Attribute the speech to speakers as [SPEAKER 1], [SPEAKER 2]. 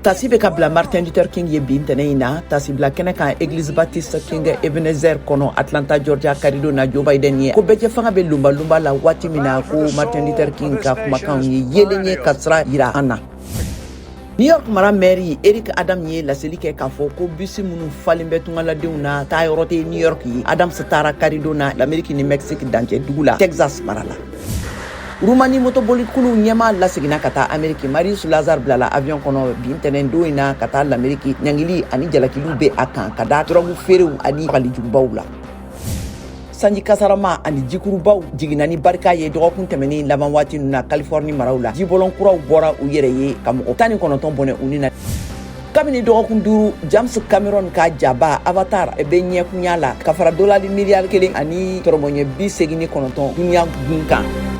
[SPEAKER 1] Tasi bɛ ka bila Martin Luther King ye bi ntɛnɛn in na, tasibila kɛnɛ kan Église Baptiste King Ebenezer kɔnɔ, Atlanta, Georgia, karidon na. Joe Biden ye ko bɛɛjɛ fanga bɛ lunbalunba la waati min na, ko Martin Luther King ka kumakanw ye yeelen ye ka sira yira an na. New York mara mɛri Eric Adams ye laseli kɛ k'a fɔ ko bisi minnu falen bɛ tungaladenw na, taayɔrɔ tɛ New York ye. Adams taara karidon na Lamɛriki ni Mexique dancɛ dugu la, Texas mara la. Rumani motobolikulu ɲɛmaa laseginna ka taa Ameriki. Marius Lazar bilala avion kɔnɔ bi ntɛnɛn don in na ka taa Lameriki. Ɲangili ani jalakiliw bɛ a kan ka da dɔrɔgu feerew ani fagalijugubaw la. Sanji kasarama ani jikurubaw jiginna ni barika ye dɔgɔkun tɛmɛnen laban waati ninnu na Californie maraw la. Jibɔlɔn kuraw bɔra u yɛrɛ ye ka mɔgɔ 19 bɔnɛ u ni na. Kabini dɔgɔkun 5, James Cameron ka jaba Avatar bɛ ɲɛkunya la ka fara dolari miliyari 1 ani tɔrɔmɔɲɛ 89 duniya gun kan.